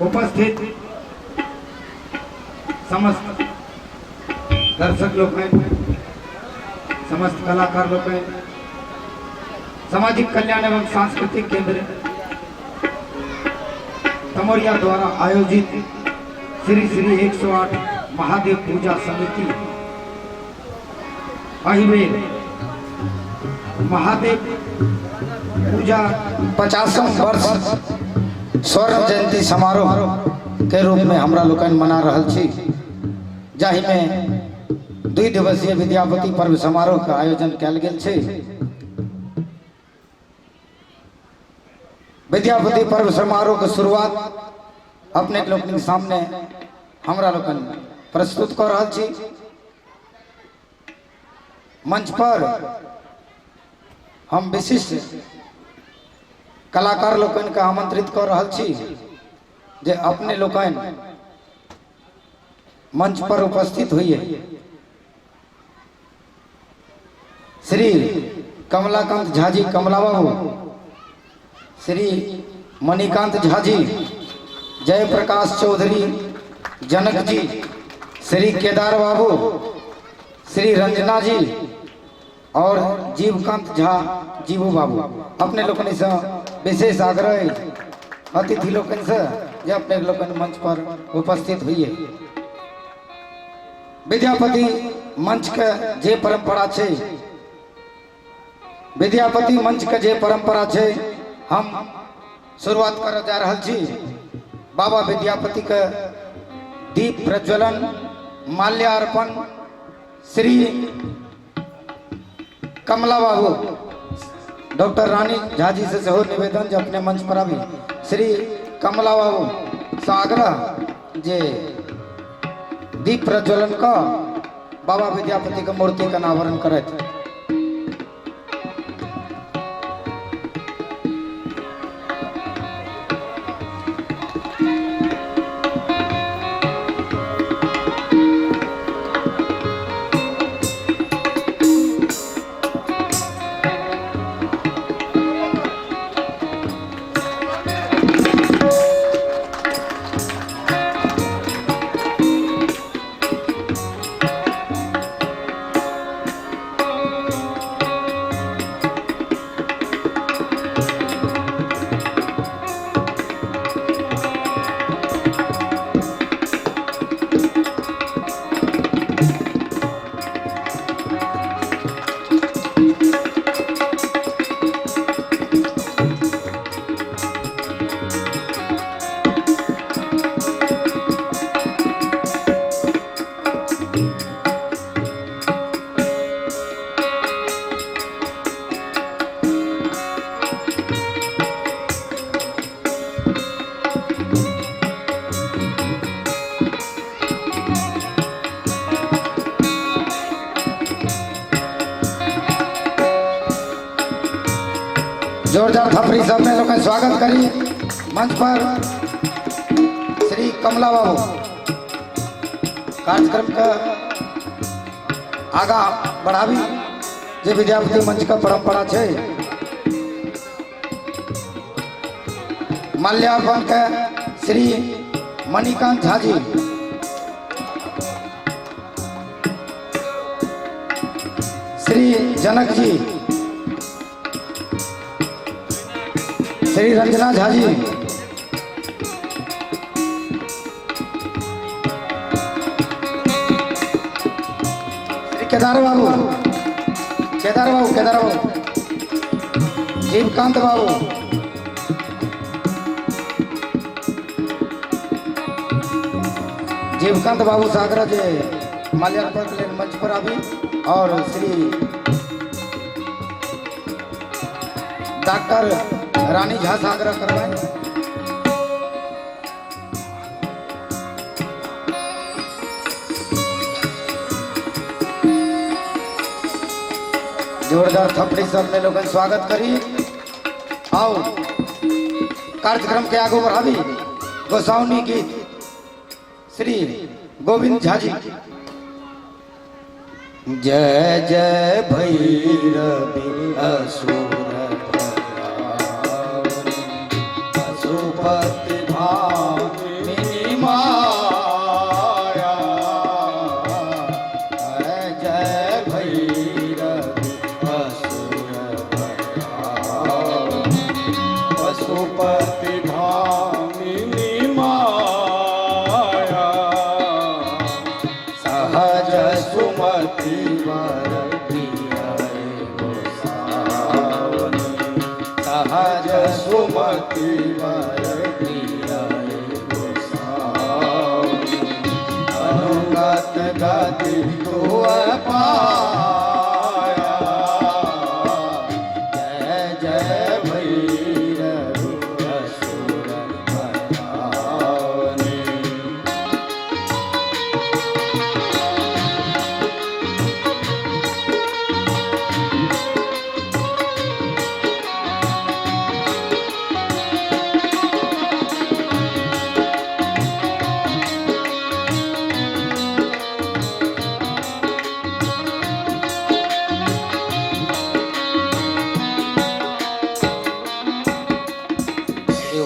उपस्थित समस्त दर्शक लोकनि, समस्त कलाकार लोकनि, सामाजिक कल्याण एवं सांस्कृतिक केंद्र तमोरिया द्वारा आयोजित श्री श्री 108 महादेव पूजा समिति एहि महादेव पूजा 50म वर्ष स्वर्ण जयंती समारोह के रूप में हमरा लोकनि मना रहल छी, जाहिमे 2 दिवसीय विद्यापति पर्व समारोह के आयोजन कयल गेल छै। विद्यापति पर्व समारोह के शुरुआत अपने लोकनिक सामने हमरा लोकनि प्रस्तुत कऽ रहल छी। मंच पर हम विशिष्ट कलाकार लोकनि के आमंत्रित कऽ रहल छी जे अपने लोकनि मंच पर उपस्थित होइए। श्री कमलाकांत झा जी कमला बाबू, श्री मणिकांत झा जी, जयप्रकाश चौधरी जनक जी, श्री केदार बाबू, श्री रंजना जी और जीवकांत झा जीवू बाबू। अपने लोकनि से विशेष आग्रह अतिथि लोकनि से जे अपने लोकनि मंच पर उपस्थित होइए। विद्यापति मंच के जे परंपरा छै, विद्यापति मंच के जे परंपरा छै, हम शुरुआत करऽ जा रहल छी। बाबा विद्यापति के दीप प्रज्वलन, माल्यार्पण श्री कमला बाबू, डॉक्टर रानी झा जी से सेहो निवेदन जे अपने मंच पर आबी। श्री कमला बाबू से आग्रह जे दीप प्रज्वलन क बाबा विद्यापति के मूर्ति के अनावरण करैत। जोरदार थपड़ी सब में लोग स्वागत करी मंच पर श्री कमला बाबू। कार्यक्रम का आगा बढ़ावी जे विद्यापति मंच का परंपरा छै। माल्यार्पण के श्री मणिकांत झा जी, श्री जनक जी, श्री रंजना झा जी, श्री केदार बाबू, केदार बाबू, केदार बाबू, जीवकांत बाबू, जीवकांत बाबू सागर जे माल्यार्पण के लेल मंच पर आबी और श्री डॉक्टर रानी झा से आग्रह करवाए। जोरदार थपड़ी सब में लोगन स्वागत करी। आओ कार्यक्रम के आगू बढ़ावी गोसाउनी गीत श्री गोविंद झा जी। जय जय भैरवी असुर पशुपति भावे।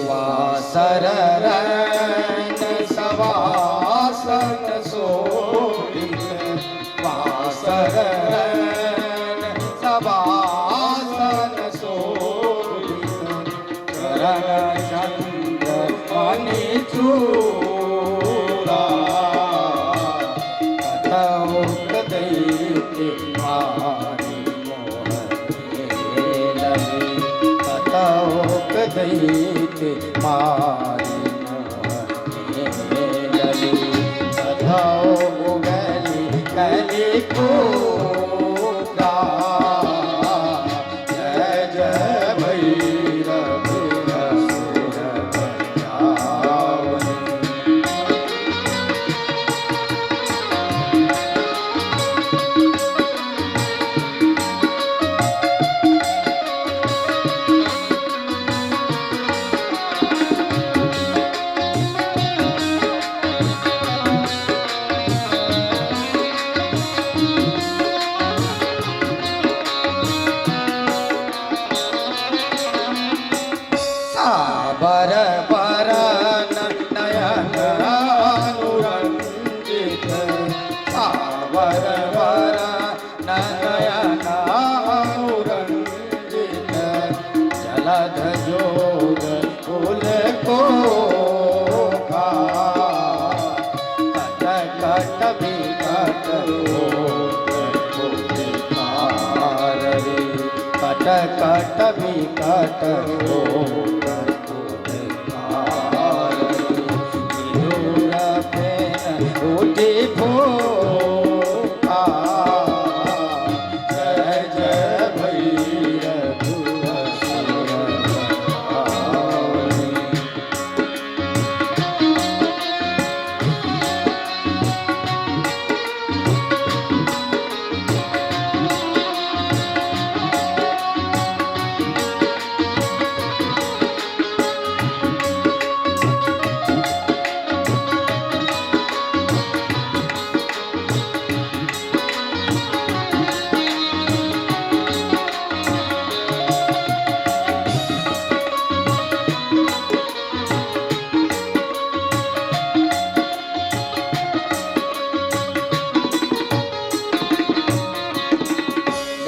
वासर रैन सवासन शोभित, वासर रैन सवासन शोभित, चरण चंद्र मणि चूड़ा, कतौक दैत्य मारि मोह लगी, कतौक दैत्य मारि मोह लगी, कतौ उगली कलि कूदा, जय जय भैरव असुर भयाउनि। साबर बरन नयन अनुरंजित, साबर बरन नयन अनुरंजित, जलध जोग कुल को कट कट विकट रे, कट कट विकट उठी भोका, जय जय भैरव असुर भयाउनि।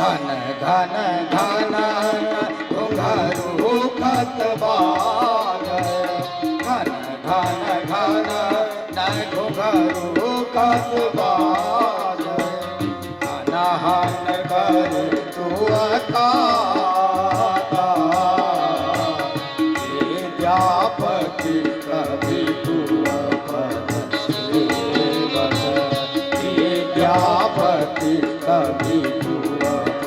घन घन घन घुंघरू खत बाजय, घन घन घन न घुंघरू खत बाजय, हन हन कर तू अकाता, विद्यापति कवि पद सेवक, विद्यापति कवि पद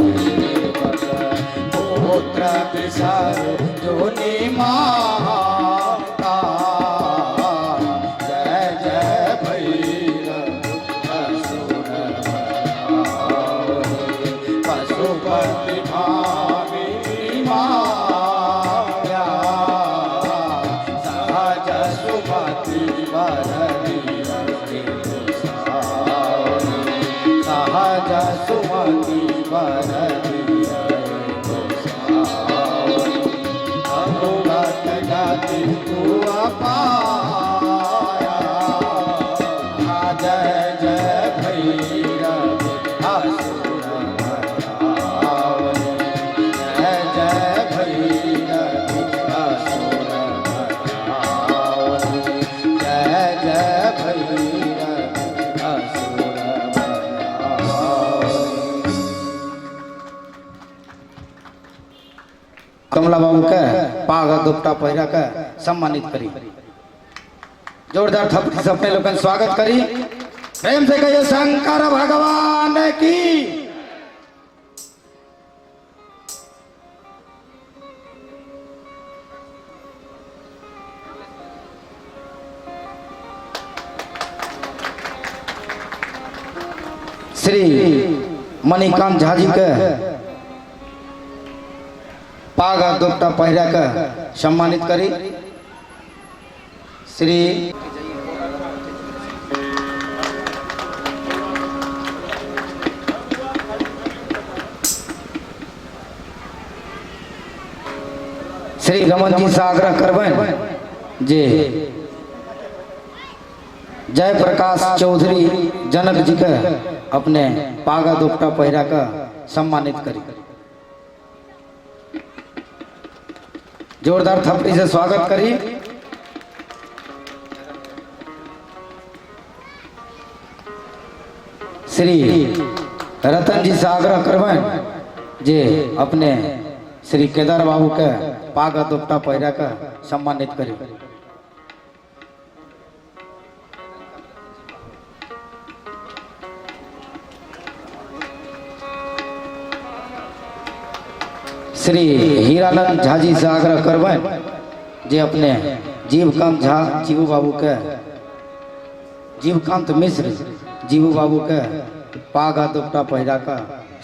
सेवक, पुत्र बिसर जोनि माता, जय जय भैरव असुर भयाउनि, पशुपति भामिनी माया, सहज सुमति वर गोसाउनि, सहज सुमति वर गोसाउनि, अनुगत गति तुअ पाया, जय जय भैरव असुर भयाउनि, जय जय भैरव असुर भयाउनि, जय जय भैरव असुर भयाउनि। कमला बाबू के पाग आ दुपट्टा पहिरा के सम्मानित करी। जोरदार थपड़ी से अपने लोगन स्वागत करी। प्रेम से कहिए शंकर भगवान की। श्री मणिकांत झा जी के पाग आ दुपट्टा पहिरा के सम्मानित करी। श्री श्री रमन जी से आग्रह करबनि जे जयप्रकाश चौधरी जनक जी के अपने पागा दुपट्टा पहिरा के सम्मानित करी। जोरदार थपड़ी से स्वागत करी। श्री रतन जी से आग्रह करबनि जे अपने श्री केदार बाबू के पाग दुपट्टा पहिरा के सम्मानित करी। श्री हीरानंद झा जी से आग्रह करबनि जे अपने जीवकांत झा जीवू बाबू के जीवकांत मिश्र जीवू बाबू के पाग आ दुपट्टा पहिरा के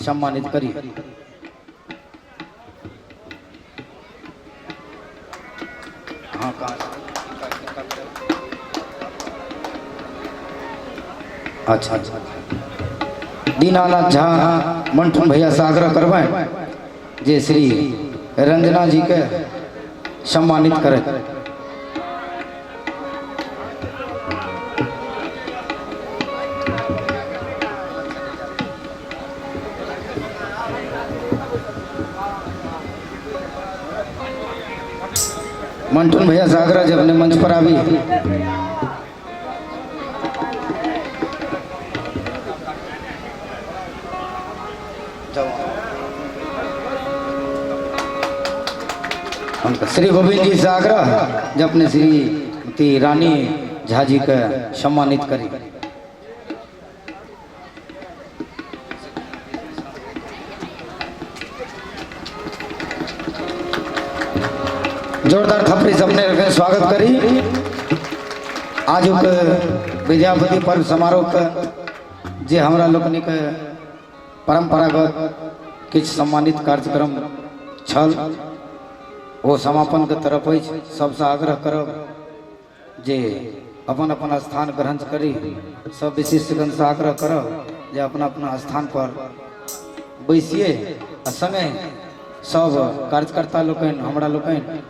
सम्मानित करी। हाँ, कहाँ? अच्छा अच्छा। दीनानाथ झा मंठन भैया से आग्रह करबनि जे श्री रंजना जी के सम्मानित करें। मंटून भैया से आग्रह जब अपने मंच पर आवी। श्री गोविंद जी से आग्रह जब अपने श्रीमती रानी झा जी के सम्मानित करी। जोरदार थपड़ी से अपने स्वागत करी। आज विद्यापति पर्व समारोह के जे हमरा लोकनिक परंपरागत किछु सम्मानित कार्यक्रम छल ओ समापन के तरफ अछि। सबसँ आग्रह करब जे अपन अपन स्थान ग्रहण करी। सब विशिष्टगण से आग्रह करब जे अपना अपना स्थान पर बैसिए आ संगे सब कार्यकर्ता लोकनि हमरा लोकनि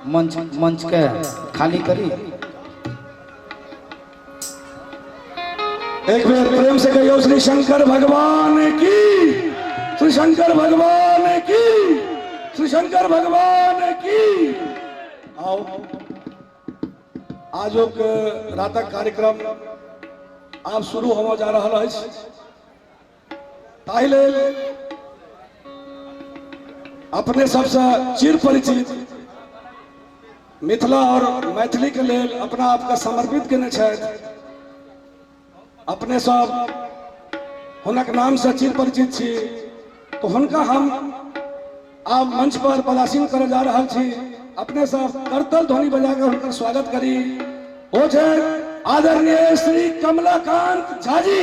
मंच मंच के खाली करी। एक बेर प्रेम से कहियो श्री शंकर भगवान की, श्री शंकर भगवान की, श्री शंकर भगवान की। आओ आजुक रातक कार्यक्रम आब शुरू होमय जा रहल अछि। ताहि लेल अपने सबसे चिर परिचित मिथिला और मैथिली के लेल अपना आपके समर्पित केने छथि, अपने सब हुनक नाम से चिर परिचित छी, तो हुनका हम आब मंच पर पदासीन करे जा रहल छी। अपने सब करतल ध्वनि बजा के हुनकर स्वागत करी। ओ छै आदरणीय श्री कमलाकांत झा जी।